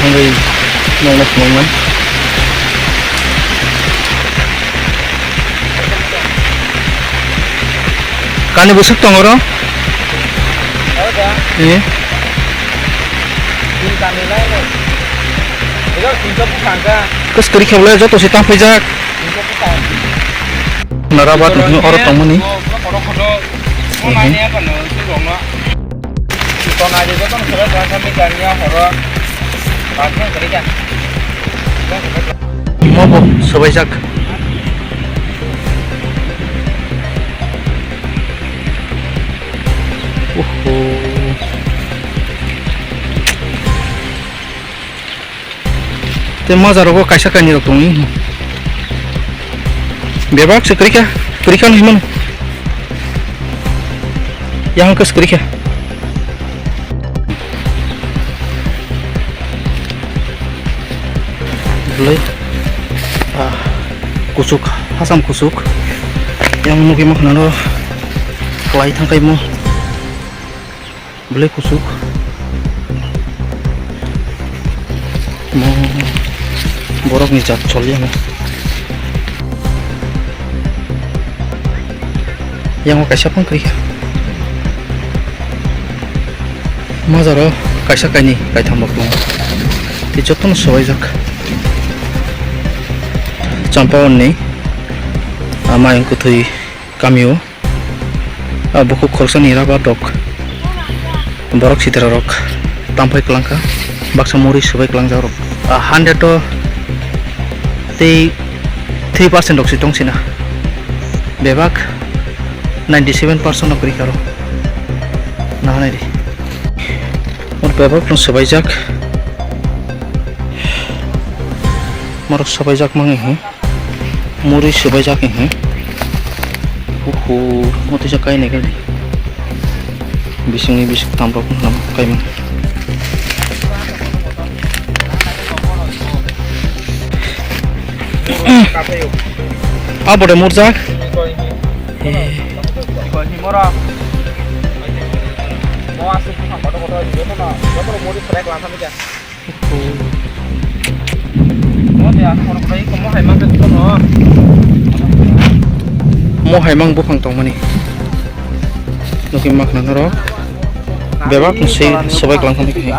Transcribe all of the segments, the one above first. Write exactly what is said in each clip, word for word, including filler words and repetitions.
Thangwi nongno phunuknai. Kani bwswk tongo oro? Eh? Kwswk kwrwi khe bolai joto se tang phaijak. Nara bat oro tongmani. Mo bo sobaijak. Oho. Tei majarogo kaisa kainwi rok tongwi. Bebak se kwrwikha, kwrwikha hinwi mano. Yang hwnkhe se kwrwikha. Belai, ah, kuchuk, hasam kuchuk. Yang nugwi mankha nw, kwlai thangkhaimo. Belai kuchuk. Mo borokni jat choliya mo. Yango kaisa phang kwrwikha. Majaro kaisa kainwi kaitham rok tongo. Tei jotono swbaijak. Champao ni, ah, mayung kwthwi kamio. Ah, bukhuk khoroksani rabar rok, borok sitra rok tamphai kwlangkha, baksa muri swbai kwlangjak rok. Ah, hundred o tei three percent rok si tong sina, bebak ninety seven percent no kwrwi kha rok. Nahanai di. Oro bebak no swbaijak. Morok swbaijak mangwi hi. Muri swbaijak hi. Uhu, motisa kainai khe. Bisingni bising tamrok nam kaimani. Abo de murjak. Mo hai mang buphang tongmani. Nukwi makhna norok. Bebak se sobai kwlangkha nukwi.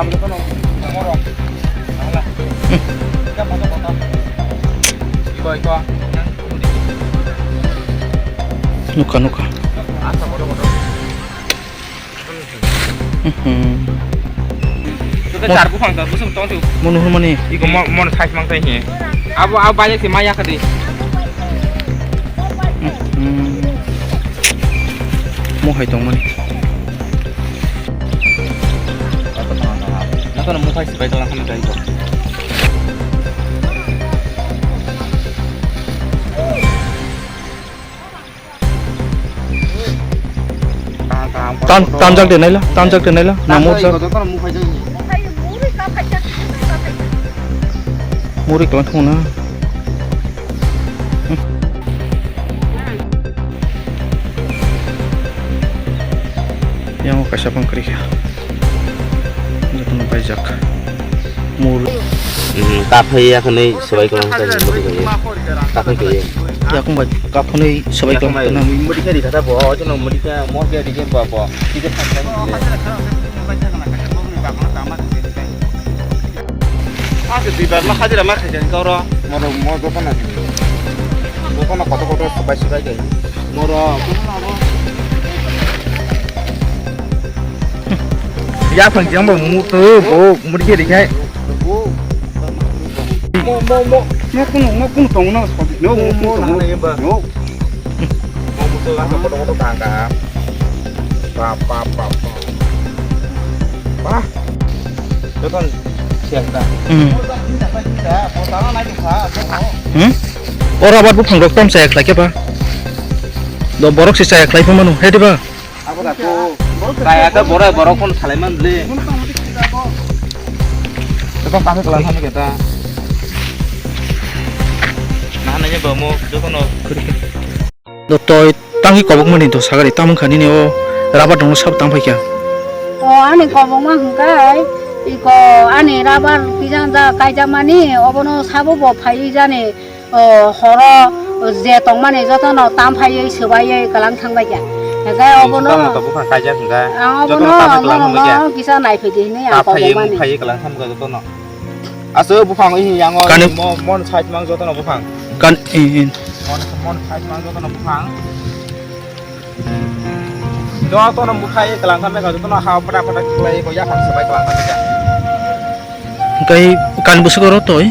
Nukha, nukha. Mhm. Joto char buphang da, busung tong tu. Mo nuhur mani. Iko mo, mo size mang tai he. Abo, abo banyak si maya kadi. Mhm. Mo hai tong mani. Nang kono mo hai si bai tong khan tai ko. Tan, tanjak de naila, tanjak de naila, na murjak. Muri kwlwng thung na. Yang kaisa pang kwrwi kha. Jotono paijak. Mur. Mhm, kaphai ya khani swbai kwlwng kha ni mudi kha ye. Kaphai kha ye. Yakung bai kaphunui swbai kwlwng kha na. Mudi kha ri kha ta bo, o jono mudi kha mo khe ri khe bo bo. Ti khe thang thang ni le. Ake di bar ma khajira ma khajan koro. Moro mo do kana. Bo kana koto koto swbai swbai kai. Moro. Ya phang jang bo mu to bo mu di di kai. Mo mo mo. Mo kunu mo kunu tong na so di. No mo kunu tong na. No. Mo mu to la ko ko ta ka. Pa pa pa pa. Pa. Joton siap da. Hmm. Hmm? Oro abar buphang rok tam chaya khlai khe ba. Do borok se chaya khlai phano. He diba? Abo da ko. Kaya ta borai borok phone salai man le. Joton kami kelang kami kita. Nah, nanya ba mo joton. Do toi tangwi kobokmani do sagari tamung kha nini o rabar dongno sabo tang phaikha. O ani kobokma hwnkhe Iko ani rabar kijang ja kaijakmani obono sabo bo phaiwi jani, o, horo je tongmani jotono tam phaiwi swbaiwi kwlang thangbaikha. Hingkhe obono jotono to buphang kaijak hingkha. Ang jotono obono tam phaiwi kwlang thangbaikha. Norokno kisa naiphai di hinwi ang kobokmani. Phaiwi kwlang thangbaikha jotono. Aswk buphang wngya yango. Kani- mo-, mon side mang jotono buphang. Kan-, eh, eh. Mon, mon side mang jotono buphang. Jotono buphai kwlang kha mekha, jotono ha pata pata khlai ko yaphang sabai kwlang kha mekha. Hingkai kani bwswk oro toi?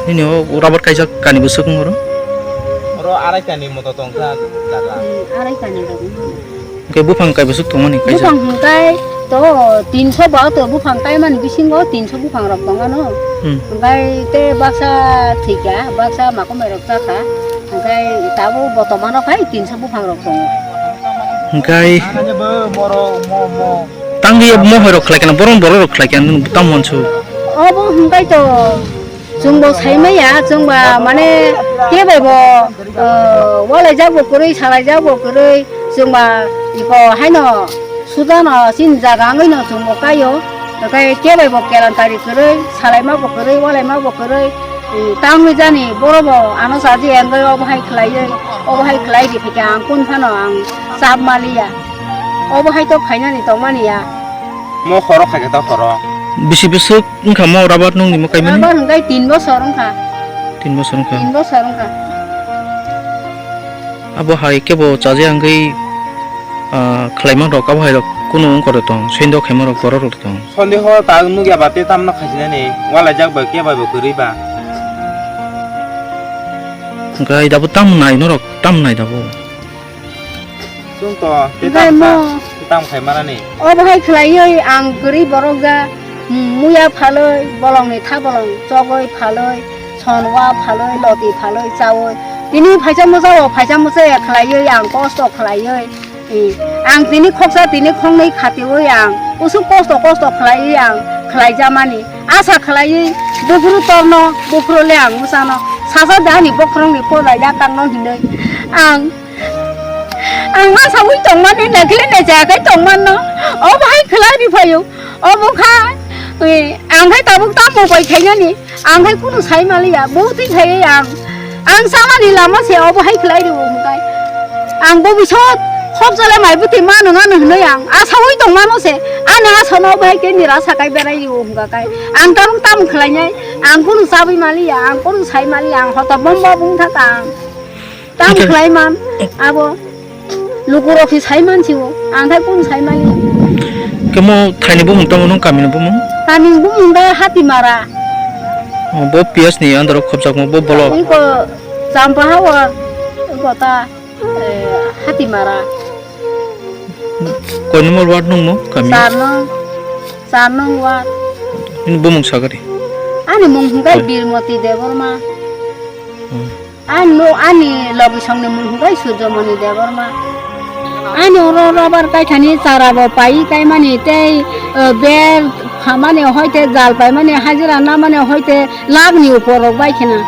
Nini o rabar kaijak kani bwswk wng oro? Oro arai kani moto tongkha jaga. Arai kani rok. Hingkai buphang kai bwswk tongmani kaijak? Buphang hingkai to tinso ba to buphang kaimani bisingo tinso buphang rok tongano. Hmm. Hingkai te baksa thwikha, baksa makomai rok chakha. Hingkai tabuk botomano khai tinso buphang rok tongo. Hingkai tangwi mohai rok khlai kana, borok borok rok khlai kana, tamo hwnsu. Obo hingkai to chwngbo saimaya, chwngba mane kebaibo, uh, walaijak bo kwrwi, salaijak bo kwrwi, chwngba iko haino sudano chini jaga wngwino chwngbo kaio. Hingkai kebaibo kelantari kwrwi, salaima bo kwrwi, walaima bo kwrwi. Tangwi jani borobo ano chaji engwi obo hai khlaiwi, obo hai khlai di phikhe ang kun phano ang chap maliya. Obo hai to khainani tongmani ya. Mo khoro khaikhe to khoro. Bisi bwswk wngkha mo rabar nungni mo kaimani? Rabar hwnkhe tin bosor wngkha. Tin bosor wngkha. Tin bosor wngkha. Abo hai kebo chaji wngwi, ah, khlaimangrok abo hairok kunu wngkor tong, sendo khaimangrok borok rok tong. Sondeho ta nukya ba tei tamno khaijinani, walaijak bai khe bai bo kwrwi ba. Hwnkhe dabo tam nai norok, tam nai dabo. Chwng to tei tam khai manani. Obo hai khlaiwi ang kwrwi borok ja, muya phalwi, bolongni tha bolong chogwi phalwi, son wa phalwi, loti phalwi chawi. Tini phaisa mwsa o phaisa mwsa ya khlaiwi ang kosto khlaiwi. Ang tini khoksa tini khoknwi khatiwi ang usuk kosto kosto khlaiwi ang khlaijamani. Asa khlaiwi buphuru torno, buphuru le ang mwsano sasa dani bokhorokni podai ya tangno hinwi ang Ang ma sawi tongmani naikhle naichaya khai tongmanno. Obo hai khlai ri phaio. Obo kha, eh, ang khai tabuk tamo bai khainani. Ang khai kunu sai maliya. Bo twi khai ang. Ang samani lama se obo hai khlai ri hwnkhe. Ang bo bisot khop jale mai bwtwi manu ngano hwnwi ang. A sawi tongmano se. Ani a sono obo hai khe nira sakai berai ri hwnkhe kai. Ang tabuk tamo khlainai. Ang kunu sawi maliya. Ang kunu sai maliya. Ang hoto bomba bung thaka ang. Tam khlai man, abo lukurok se sai man sio, ang thai kung sai man. Kemo thaini bumung tamo nung kamini bumung? Kamini bumung da Hatimara. Oh, bo P S ni under o khopjakma bo bolok. Iko Champa Hawa, iko ta, eh, Hatimara. Koi number ward nungmo kami? Char nung, char nung ward. Ini bumung sagari? Ani mung hingkai Birmoti Debbarma. Hmm. Ani no, ani logisongni mung hingkai Surjomoni Debbarma. Ani oro rabar kaithani chara bo pai kaimani tei, eh, ber phamani hoite jal paimani hajira namani hoite lakni upor rok bai khena.